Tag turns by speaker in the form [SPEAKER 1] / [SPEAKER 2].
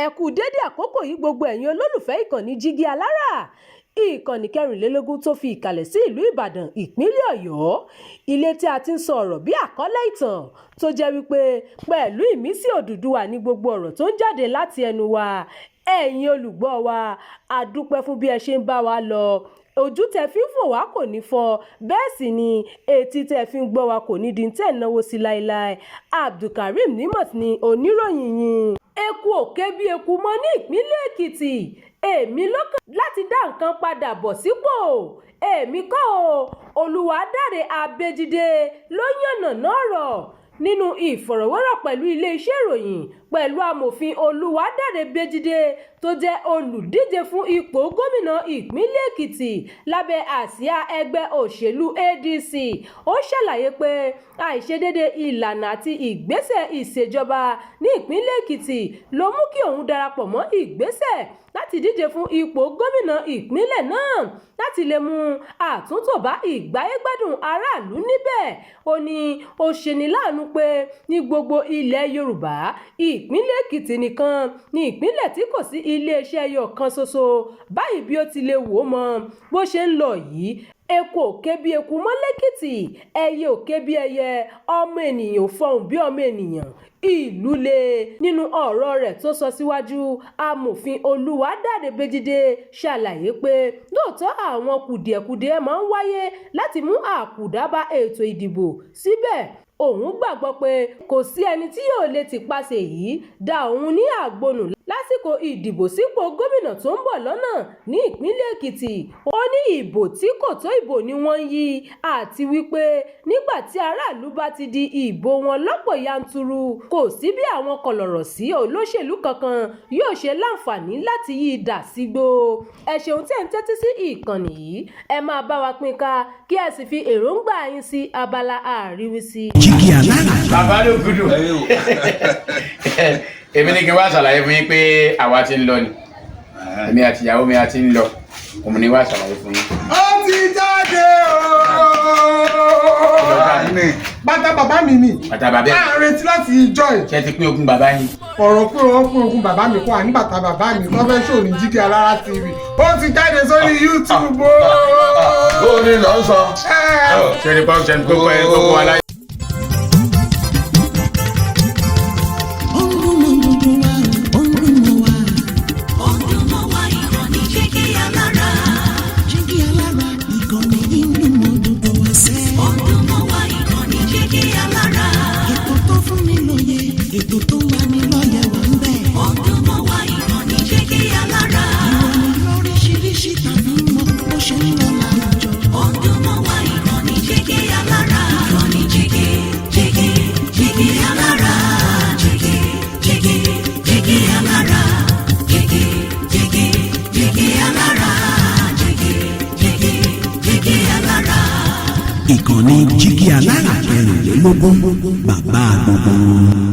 [SPEAKER 1] Ẹ kú dédé àkókò yìí, gbogbo ẹ̀yin olólùfẹ́ ìkànnì Jígí Alára, ìkànnì 24 tó fi ìkàlẹ̀ sí ìlú Ìbàdàn, ìpínlẹ̀ Ọ̀yọ́, ilé tí a ti ń sọ ọ̀rọ̀ bí àkọlé ìtàn tó jẹ́ wípé pẹ̀lú ìmísí Odùduwà ní gbogbo ọ̀rọ̀ tó ń jáde láti ẹnu wa. Ẹ̀yin olùgbọ́ wa, a dúpẹ́ fún bí ẹ ṣe ń bá wa lọ. Ojú tẹ fi ń fò wá kò ní fọ́, bẹ́ẹ̀ sì ni etí tẹ fi ń gbọ́ wa kò ní di tẹ̀ náwó sí láéláé. Abdulkareem Nimot ni oníròyìn yín. Eku ò ké bí eku mọ́ ní ìpínlẹ̀ Èkìtì. Èmi ló kàn láti dá nǹkan padà bọ̀ sípò. Èmi kọ́ o, Olùwádàrẹ Abẹ́jídé ló yànnàná ọ̀rọ̀ nínú ìfọ̀rọ̀wérọ̀ pẹ̀lú iléeṣẹ́ ìròyìn pẹ̀lú Amòfin Olùwádàrẹ Bẹ́jídé, tó jẹ́ olùdíje fún ipò gómìnà ìpínlẹ̀ Èkìtì lábẹ́ àsíá ẹgbẹ́ òṣèlú ADC. Ó ṣàlàyé pé àìṣedéédé ìlànà àti ìgbésẹ̀ ìṣèjọba ní ìpínlẹ̀ Èkìtì ló mú kí òun darapọ̀ mọ́ ìgbésẹ̀ láti díje fún ipò gómìnà ìpínlẹ̀ náà láti lè mú àtúntò bá ìgbáyégbádùn aráàlú níbẹ̀. Ó ní ó ṣeni láàánú pé ní gbogbo ilẹ̀ Yorùbá, ìpínlẹ̀ Èkìtì nìkan ní ìpínlẹ̀ tí kò sí iléeṣẹ́ ẹyọ kan ṣoṣo báyìí. Bí ó ti lè wò ó mọ bó ṣe ń lọ yìí, eku ò ké bí eku mọ́ lẹ́kìtì, ẹyẹ ò ké bí ẹyẹ, ọmọ ènìyàn ò fọhùn bí ọmọ ènìyàn, ìlú le. Nínú ọ̀rọ̀ rẹ̀ tó sọ síwájú, Amòfin Olùwádàrẹ Bẹ́jídé ṣàlàyé pé lóòótọ́ àwọn kùdìẹ̀kudiẹ máa ń wáyé láti mú àkùdá bá ètò ìdìbò, síbẹ̀ òun gbàgbọ́ pé kò sí ẹni tí yóò lè tìpasẹ̀ èyí dá òun ní àgbo nù lásìkò ìdìbò sípò gómìnà tó ń bọ̀ lọ́nà ní ìpínlẹ̀ Èkìtì. Ó ní ìbò tí kò tó ìbò ni wọ́n ń yí, àti wípé nígbà tí aráàlú bá ti di ìbò wọn lọ́pọ̀ yanturu, kò sí bí àwọn kọ̀lọ̀rọ̀sí olóṣèlú kankan yóò ṣe láǹfààní láti yí i dà sígbó. Ẹ ṣeun tí ẹ̀ ń tẹ́tí sí ìkànnì yìí. Ẹ máa bá wa pín ká, kí ẹ sì fi èròǹgbà yín sí abala àríwísí.
[SPEAKER 2] Jígí Alára.
[SPEAKER 3] Bàbá ló gudu. Èmi ní kí n wá ṣàlàyé fún yín pé àwa ti ń lọ ni, èmi àti ìyàwó mi a ti ń lọ. Òun ni wá ṣàlàyé fún yín.
[SPEAKER 4] Ó ti jáde ooo. Bàtà bàbá mi ni.
[SPEAKER 3] Bàtà bàbá ẹ̀.
[SPEAKER 4] À ń retí láti ìjọ ẹ̀.
[SPEAKER 3] Ṣé ti pín ogún bàbá yín?
[SPEAKER 4] Ọ̀rọ̀ pé wọ́n pín ogún bàbá mi kọ́, àní bàtà bàbá mi tó fẹ́ ṣò ní Jígí Alára TV, ó ti jáde sórí YouTube ooo.
[SPEAKER 5] Ó ní lọ sọ.
[SPEAKER 3] Ṣé ní pọ́n ṣe ní tó kọ́ ẹ tó kọ́ wa láyé.
[SPEAKER 2] Ó ń dún mọ́ gbogbo wa, ó ń dún mọ́ wa.
[SPEAKER 6] Ó ń dún mọ́ wa, ìkànnì Jígí Alára.
[SPEAKER 2] Jígí Alára, ìkànnì yìí ń dún mọ́ gbogbo wa sẹ́.
[SPEAKER 6] Ó ń dún mọ́ wa, ìkànnì Jígí Alára.
[SPEAKER 2] Ètò tó fún ni lóye, ètò tó ń lani lọ́yẹ̀ wà ń bẹ̀.
[SPEAKER 6] Ó ń dún mọ́ wa, ìkànnì Jígí Alára.
[SPEAKER 2] Ìròyìn lóríṣiríṣi tàbí mọ bó ṣe ń lọ láwùjọ.
[SPEAKER 6] Ó ń dún mọ́ wa, ìkànnì Jígí Alára. Ìkànnì Jígí Jígí Jígí Alára. Jígí Jígí Jígí Alára. Jígí Jígí Jígí Alára. Jígí Jígí Jígí Alára.
[SPEAKER 2] Ìkànnì Jígí Alára 24, bàbá gbogbo wọn.